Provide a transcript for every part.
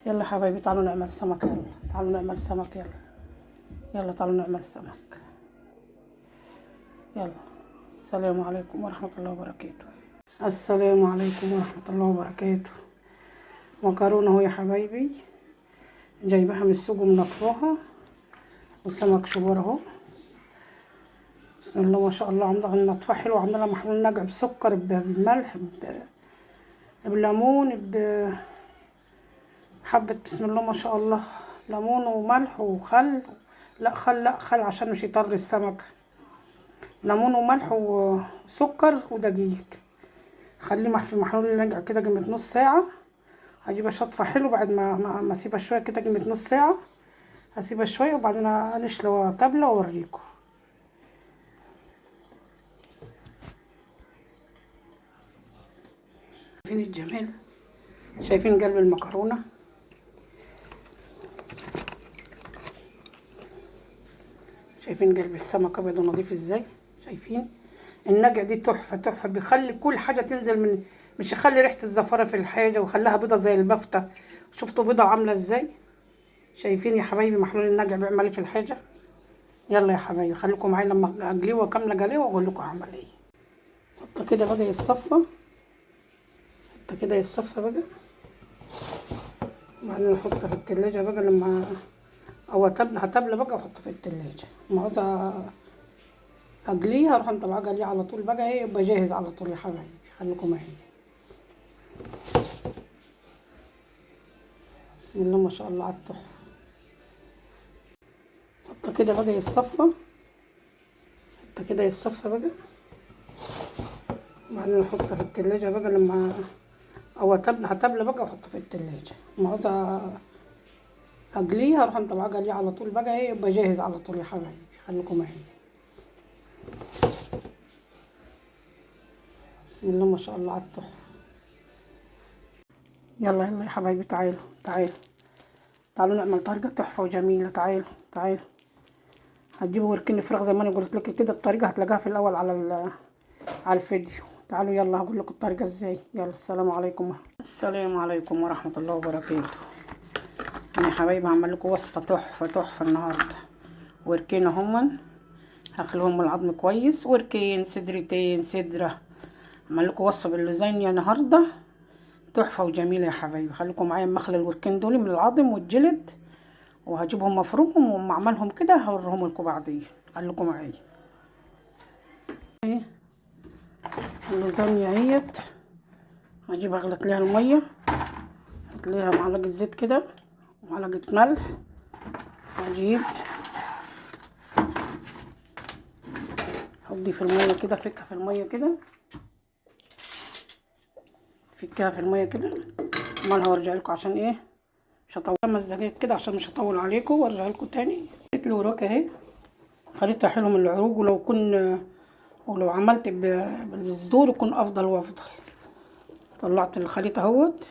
يلا حبايبي تعالوا نعمل سمك، يلا تعالوا نعمل سمك، يلا يلا تعالوا نعمل سمك. يلا السلام عليكم ورحمة الله وبركاته. السلام عليكم ورحمة الله وبركاته. مكرونة اهو يا حبايبي، جايباها من السوق ومنطفاها، وسمك شبور اهو، بسم الله ما شاء الله. عامله النطفة حلوة، عامله محلول نجع بسكر بملح بليمون بحبه، بسم الله ما شاء الله، ليمون وملح وخل، لا خل، لا خل عشان مش يطر السمك، ليمون وملح وسكر ودقيق. خليه في محلول النجع كده قيمة نص ساعة. هجيب شطفه حلو بعد ما اسيبها شوية كده قيمة نص ساعة، هسيبها شوية وبعدين انشله طبله واوريكم. شايفين الجمال؟ شايفين قلب المكرونه؟ شايفين قلب السمك ابيض ونظيف ازاي؟ شايفين النجع دي تحفة تحفة، بيخلي كل حاجة تنزل من، مش يخلي ريحه الزفاره في الحاجة، ويخليها بيضة زي البفته. شفتوا بيضة عامله ازاي؟ شايفين يا حبايبي محلول النجع بيعمل ايه في الحاجة؟ يلا يا حبايبي خليكم معايا لما اجليه واكمل جليه واقول لكم اعمل ايه. حط كده بقى يتصفى، حط كده يتصفى بقى، وبعدين احطه في التلاجة بقى لما او هتبله بقى واحطه في التلاجة. لما عاوزه اجليه هروح مطلعاه جليه على طول بقى، ايه يبقى جاهز على طول يا حبايبي. خليكم معايا. بسم الله ما شاء الله على التحفة. حط كده بقى يتصفى، حط كده يتصفى بقى، وبعدين احطه في التلاجة بقى لما او هتبله بقى واحطه في التلاجة. لما عاوزه اجليه هروح مطلعاه جليه على طول بقى، ايه يبقى جاهز على طول يا حبايبي. خليكم معايا. بسم الله ما شاء الله على التحفة. يلا يلا يا حبايبي تعالوا تعالوا تعالوا نعمل طريقه تحفة وجميلة. تعالوا تعالوا، هتجيبوا وركين فراخ زي ما انا قلت لك كده، الطريقة هتلاقيها في الاول على الفيديو. تعالوا يلا هقول لكم الطريقة ازاي. يلا السلام عليكم. السلام عليكم ورحمة الله وبركاته. انا يا حبايبي هعمل لكم وصفه تحفة تحفة النهارده. وركين اهما هخليهم العظم كويس، وركين صدرتين صدره. هعمل لكم وصفه باللازانيا النهارده تحفة وجميلة يا حبايبي. خليكم معايا اما اخلي الوركين دول من العظم والجلد، وهجيبهم مفرومهم وأما اعملهم كده هوريهم لكم بعدين. خليكم معايا. ايه اللازانيا اهيت، هجيب اغلط ليها المية، احط ليها معلقه زيت كده ومعلقة ملح، هجيب احط دي في المية كده، فكها في المية كده، فكها في المية كده. امال هورجع لكم عشان ايه مش هطول، 5 دقايق كده عشان مش هطول عليكم، وارجع لكم تاني. خليت الوراك اهي، خليتها حلو من العروج، ولو عملت بالصدور يكون افضل وافضل. طلعت الخليط اهوت،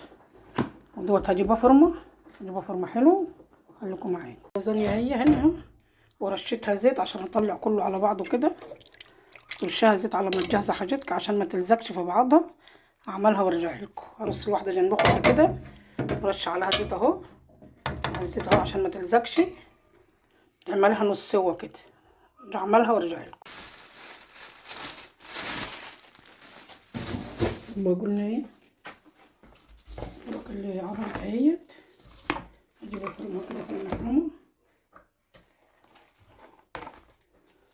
ودوت هجيب افرمه، هجيب افرمه حلو. خليكم معايا. اللازانيا هي هنا ورشيتها زيت عشان اطلع كله على بعضه كده. ترشها زيت على ما تجهز حاجتك عشان ما تلزقش في بعضها. اعملها وارجع لكم. هرص الواحدة جنب اختها كده، رش عليها زيت اهو، الزيت اهو عشان ما تلزقش. تعملها نص سوا كده، اعملها وارجع لكم. قلنا ايه الوراك اللي عملت اهيت، هجيب افرمها كده في المفرمه،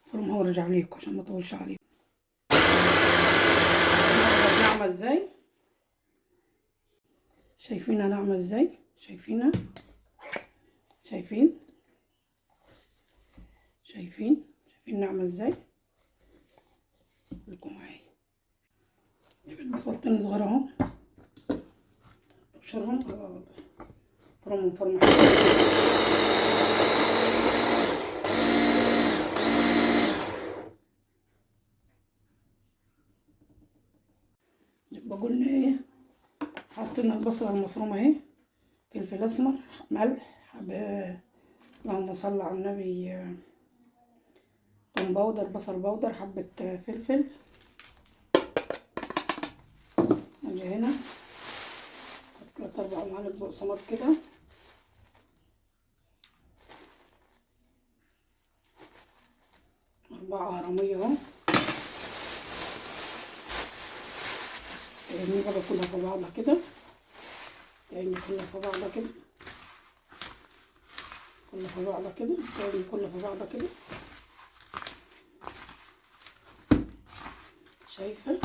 افرمها وارجع لكم عشان ما اطولش عليكم. ناعمة ازاي؟ شايفينها ناعمة ازاي؟ شايفينها؟ شايفين شايفين شايفين ناعمة ازاي؟ لكم معايا. جبت بصلتين صغار اهو، ابشرهم فرمهم فرمه. يبقى قلنا ايه، حطينا البصله المفرومه اهي، فلفل اسمر، ملح، اللهم صل على النبي، توم powder، بصل powder، حبه فلفل. اجي هنا 3 4 معالق بقسماط كده، حرامية اهو. يعني بقى كلها في بعضها كده، يعني كلها في بعضها كده، كلها في بعضها كده، يعني كلها في بعضها كده. شايفه؟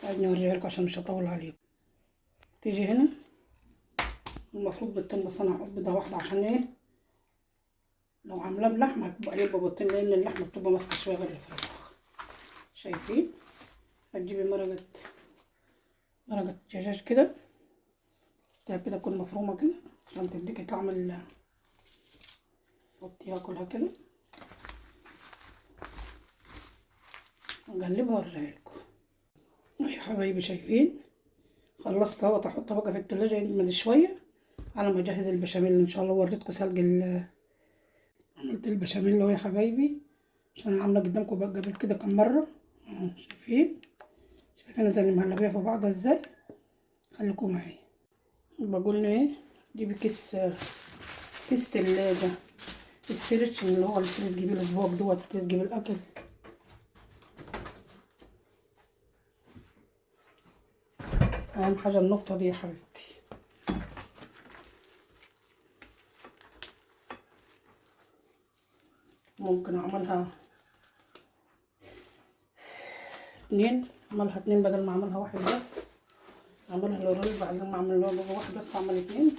عايزني اوريها لكم عشان مش هطول عليكم. تيجي هنا المفروض بيضتين، بس انا هحط بيضة واحدة عشان ايه؟ لو عاملاه بلحمه هيبقى بيضتين، لان اللحمة بتبقى ماسكه شوية غير الفراخ. شايفين؟ هتجيبي مرقه دجاج كده، كده تكون مفرومه كده عشان تديكي طعم ال، حطيها كلها كده، اقلبها وارجع لكم يا حبايبي. شايفين؟ خلصت اهوت. احطها بقى في التلاجة يجمد شوية على ما اجهز البشاميل ان شاء الله. وريتكم سلق عملت البشاميل اهو يا حبايبي، عشان انا عامله قدامكم بقى قبل كده كم مرة اهو. شايفين؟ شايفين زي المهلبيه في بعضها ازاي؟ خليكم معايا. بقول ايه؟ جيبي كيس تلاجة السيرش اللي هو اللي بتسقي بيه الاطباق دوت، بتسقي بيه الاكل. اهم حاجة النقطة دي يا حبيبتي. ممكن اعملها 2، اعملها 2 بدل ما اعملها 1 بس. اعملها لوريل بعد ما اعمل 1 بس، اعمل 2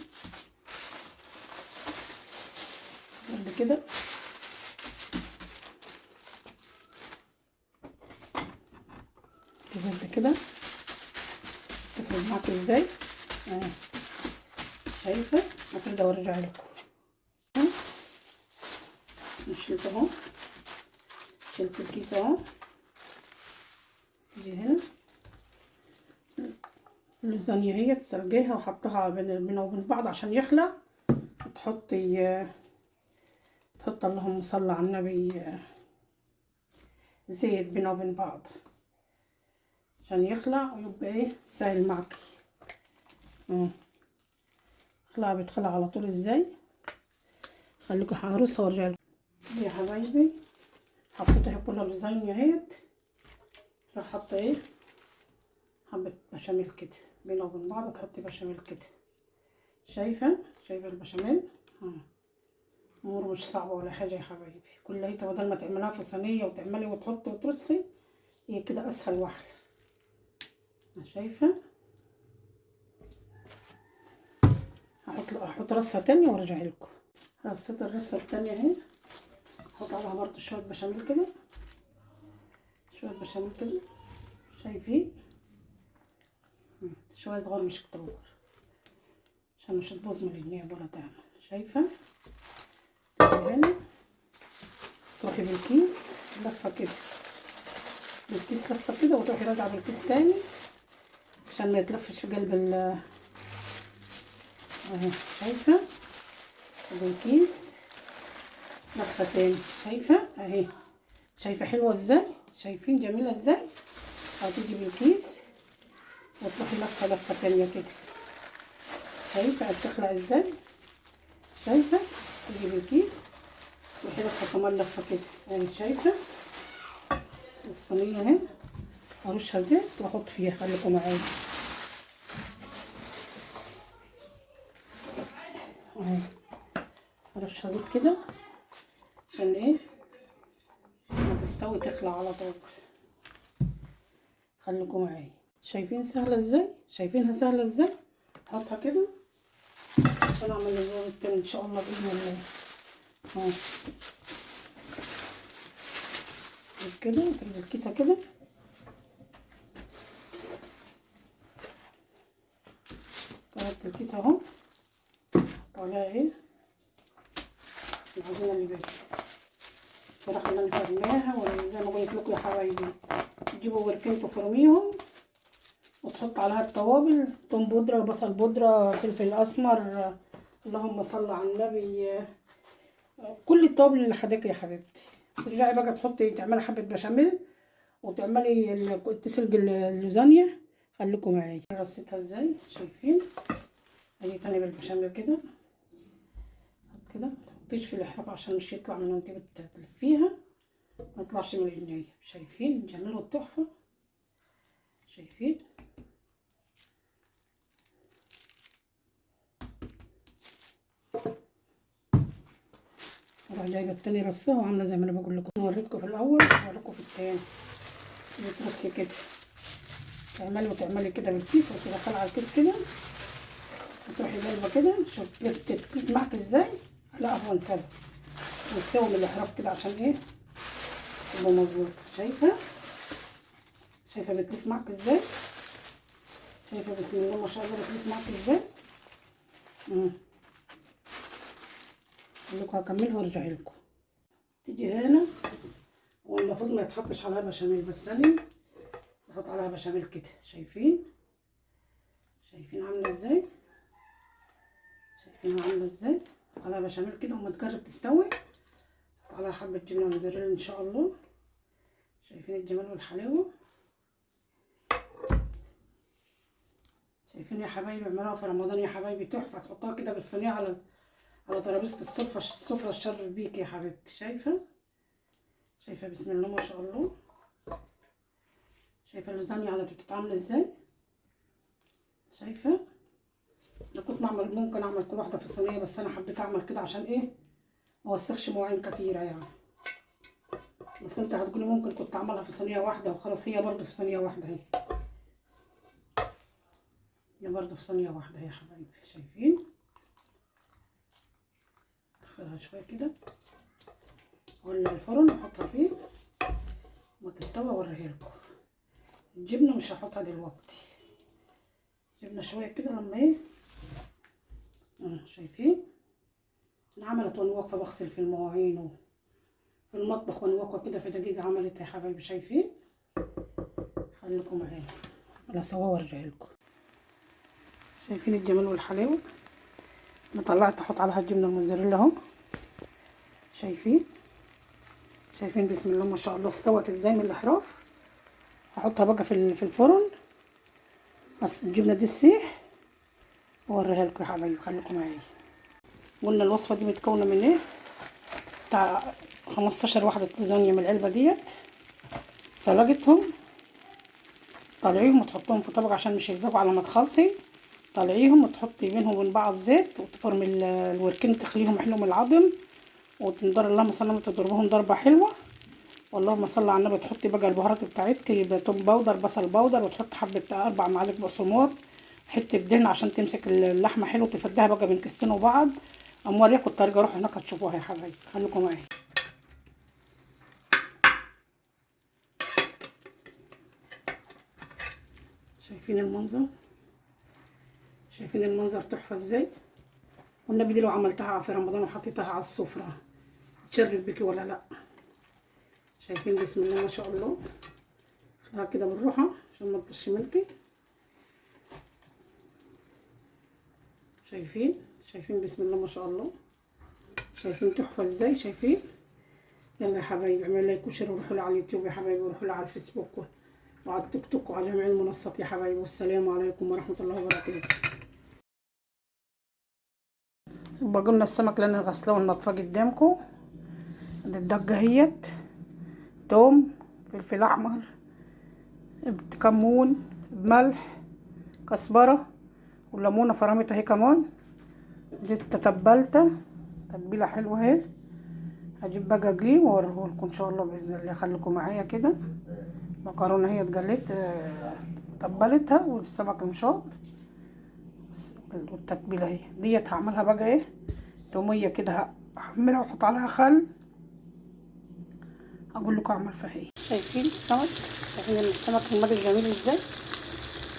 قد كده. قد كده تفرد معاك ازاي؟ شايفه؟ هفرد وارجع لكم. شلت اهو، شلت الكيس اهو. تيجي هنا اللازانيا هي تسلقيها وحطها بينها وبين بعض عشان يخلع. تحطي تحط اللهم صل على النبي زيت بينه وبين بعض عشان يخلع ويبقى ايه سهل معاكي. خلع بيتخلع على طول ازاي. خليكم هرصها وارجع لكم يا حبايبي. حطيتها كلها لازانيا اهيت. راح حاطه ايه حبه بشاميل كده بينه وبين بعض، تحطي بشاميل كده. شايفه؟ شايفه البشاميل؟ امور مش صعبة ولا حاجة يا حبايبي. كلها بدل ما تعملها في صينية وتعملي وتحطي وترصي، هي كده اسهل واحلى. شايفه؟ هحط رصه تانية وارجع لكم. رصيت الرصه التانية اهي، هحط عليها برضو شوية بشاميل كده، شوية بشاميل كده. شايفين؟ شوية صغار مش كتير عشان مش تبوظ من الجناب ولا تعمل. شايفه؟ هنا تروحي بالكيس لفه كده، بالكيس لفه كده، وتروحي راجعه بالكيس تاني عشان ما يتلفش في قلب ال اهي. شايفه؟ بالكيس لفه تاني. شايفه اهي؟ شايفه حلوة ازاي؟ شايفين جميلة ازاي؟ هتيجي بالكيس وتروحي لفه لفه تانية كده. شايفه بتخلع ازاي؟ شايفه؟ تيجي بالكيس وتروحي لفه كمان لفه كده اهي. شايفه الصينية اهي؟ ارشها زيت واحط فيها. خليكم معايا اهي. ارشها زيت كده عشان ايه ما تستوي تخلع على طول. خليكم معايا. شايفين سهلة ازاي؟ شايفينها سهلة ازاي؟ هحطها كده عشان اعمل الزر التاني ان شاء الله باذن الله. اهو كده ترجع الكيسة كده. طلعت الكيسة اهو، احط عليها ايه العجينة اللي باقي الفراخ اللي انا فرماها. وزي ما قلت لكم يا حبايبي تجيبوا وركين تفرميهم وتحط عليها التوابل، توم بودره، بصل بودره، فلفل اسمر، اللهم صل على النبي، كل التوابل اللي حداك يا حبيبتي. ترجعي بقى تحطي تعملي حبه بشاميل وتعملي تسلقي اللازانيا. خليكم معايا. رصيتها ازاي؟ شايفين؟ اجي تاني بالبشاميل كده كده، تحطيش في الاحراف عشان مش يطلع من وانت بتلفيها، ما يطلعش من الجنيه. شايفين الجمال والتحفه؟ شايفين؟ اروح جايبه التاني رصها وعامله زي ما انا بقول لكم، وريتكم في الاول ووريكم في التاني. بترصي كده، تعملي وتعملي كده بالكيس وتدخلي على الكيس كده، وتروحي جايبه كده. شوف تلف معاك ازاي على اهون سبب، وتساوي من الاحراف كده عشان ايه تبقى مظبوطة. شايفه؟ شايفه بتلف معاك ازاي؟ شايفه بسم الله ما شاء الله بتلف معاك ازاي؟ لكم هكملها وارجع لكم. تيجي هنا، والمفروض ما يتحطش عليها بشاميل، بس انا بحط عليها بشاميل كده. شايفين؟ شايفين عامله ازاي؟ شايفين عامله ازاي؟ حط عليها بشاميل كده وما تجرب تستوي. حط عليها حبه جبنه موزاريلا ان شاء الله. شايفين الجمال والحلاوه؟ شايفين يا حبايبي؟ اعملوها في رمضان يا حبايبي، تحفة. تحطها كده بالصينيه على ترابيزة السفرة، السفرة تشرف بيك يا حبيبتي. شايفه؟ شايفه بسم الله ما شاء الله؟ شايفه اللازانيا على بتتعمل ازاي؟ شايفه؟ انا كنت بعمل، ممكن اعمل كل واحدة في الصينية، بس انا حبيت اعمل كده عشان ايه؟ ما اوسخش مواعين كتيرة يعني. بس انت هتقولي ممكن كنت اعملها في صينية واحدة وخلاص، هي برضه في صينية واحدة اهي، هي برضه في صينية واحدة اهي يا حبايبي. شايفين؟ ادخلها شوية كده، اولع الفرن واحطها فيه وتستوي اوريها لكم. الجبنة مش هحطها دلوقتي، جبنه شوية كده لما ايه. شايفين؟ انا عملت وانا واقفة بغسل في المواعين وفي المطبخ وانا واقفة كده في دقيقة عملتها يا حبايبي. شايفين؟ خليكم معايا انا سوا وارجع لكم. شايفين الجمال والحلاوه؟ انا طلعت احط عليها الجبنة الموزاريلا اهو. شايفين؟ شايفين بسم الله ما شاء الله استوت ازاي من الاحراف. هحطها بقى في الفرن بس الجبنة دي تسيح واوريها لكم يا حبايبي. خليكم معايا. قلنا الوصفة دي متكونه من ايه؟ بتاع 15 واحدة لازانيا من العلبة ديت، سلقتهم، طلعيهم وتحطهم في طبق عشان مش يلزقوا على ما تخلصي. طلعيهم وتحطي بينهم وبين بعض زيت، وتفرمي الوركين تخليهم حلو من العظم، وتنضر اللهم صل على النبي، تضربهم ضربه حلوة واللهم صل على النبي. تحطي بقى البهارات بتاعتك، يبقى توم powder، بصل powder، وتحط حبه 4 معالق بقسماط، حتة دهن عشان تمسك اللحمة حلو، تفردها بقى بين كيسين وبعض. اما اوريكم الطريقة، روحوا هناك هتشوفوها يا حبايبي. خليكم معايا. شايفين المنظر؟ شايفين المنظر تحفة ازاي؟ والنبي دي لو عملتها في رمضان وحطيتها على السفرة تشرف بيكي ولا لا؟ شايفين بسم الله ما شاء الله؟ خليها كده بالروحه عشان ما تطش منك. شايفين؟ شايفين بسم الله ما شاء الله؟ شايفين تحفة ازاي؟ شايفين؟ يلا يا حبايبي اعملوا like و share، وروحوا على اليوتيوب يا حبايبي، وروحوا على الفيسبوك وعلى التيك توك وعلى جميع المنصات يا حبايبي. والسلام عليكم ورحمة الله وبركاته. يبقى قلنا السمك اللي انا غسلاه ونضفاه قدامكم، الدقة اهيت، توم، فلفل احمر، كمون، ملح، كزبره، والليمونه فرمت اهي كمان. جبت تبلته تتبيله حلوة اهي. هجيب بقى جلي واوريهولكم ان شاء الله باذن الله. خليكم معايا كده. مكرونه هي اتجلت تبلتها، والسمك مشاط بس، والتتبيله اهي ديت هعملها بقى ايه، توميه كده هعملها واحط عليها خل، هقول لكم اعمل فيها ايه. شايفين السمك؟ شايفين السمك المجد جميل ازاي؟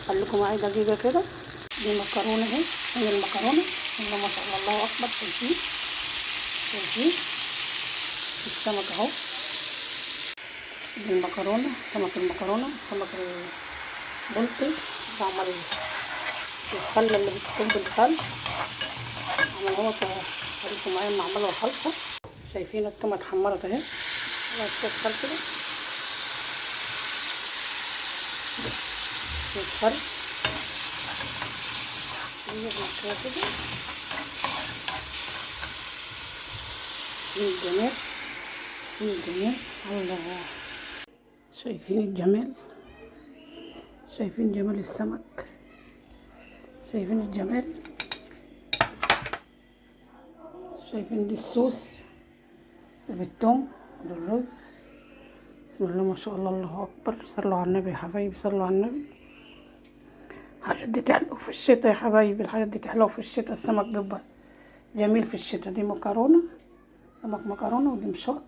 خليكم معايا دقيقة كده. دي مكرونه اهي، هي المكرونه الله ما شاء الله، الله اكبر. شايفين؟ شايفين السمك اهو، دي المكرونه، سمك المكرونه، سمك البلطي. بعمل الخل اللي بتكون بالخل، عمل اهو. خليكم معايا اما اعملها خلطه. شايفين التومه اتحمرت اهي، شوية خل كده، شوية خل كده. شايفين الجمال؟ شايفين الجمال؟ الله، شايفين الجمال؟ شايفين جمال السمك؟ شايفين الجمال؟ شايفين دي الصوص بالثوم بالرز. بسم الله ما شاء الله، الله اكبر. صلوا على النبي يا حبايبي، صلوا على النبي. الحاجات دي تحلو في الشتاء يا حبايبي، الحاجات دي تحلو في الشتاء. السمك بيبقى جميل في الشتاء. دي مكرونه، سمك مكرونه، ودي مشط،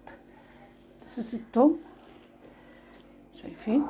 دي صوص الثوم. شايفين؟